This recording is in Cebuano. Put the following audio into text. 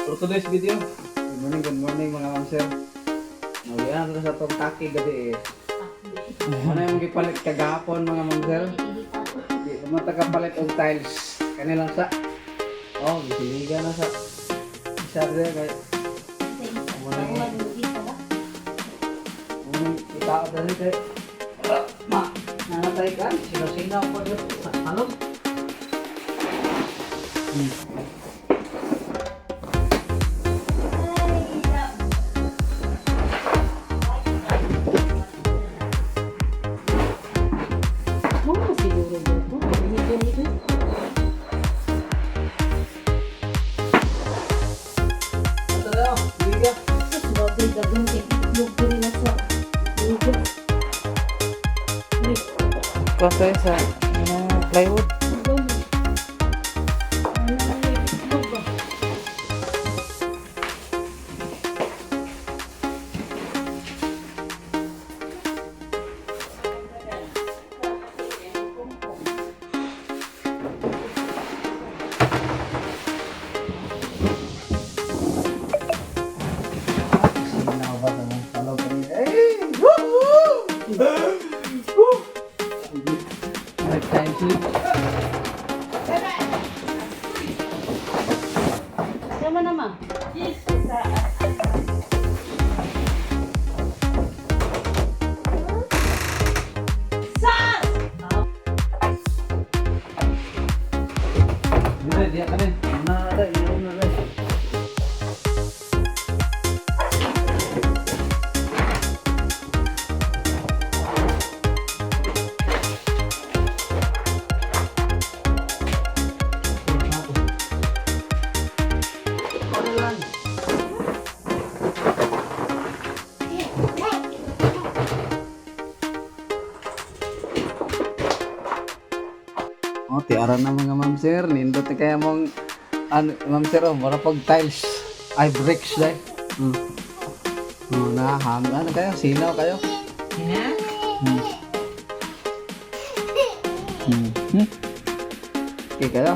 For today's video. Good morning mga ma'am sir. Nagian na sa tong taki gabi eh. Ano yung gipalit kagahapon, mga ma'am sir? Di naman tagapalit og tiles. Kani lang sa. Oh, gisiligan na sa. Isa rin kay unang itao dali kay ma nanatay ka sino-sino ko dito sa salon. Mo siguro dito. Hindi dito. Ito na, liga. Sus, bagay dagang itlog diri na sa lugo. Uy, Konti sa plywood. ano? Ano yung itlog ba? Sino ba naman salon kanina? Eh! Woo! Woo! Night time sleep. Sama naman. Dili, diya ka rin. Na, na, na, na, na. Oh, tiara na mga ma'am sir. Nindot na kaya mong ano, ma'am sir, oh, mura pag tiles. Ay, bricks dai. Oh, na ham ano kayo? Sinaw kayo? Okay kayo?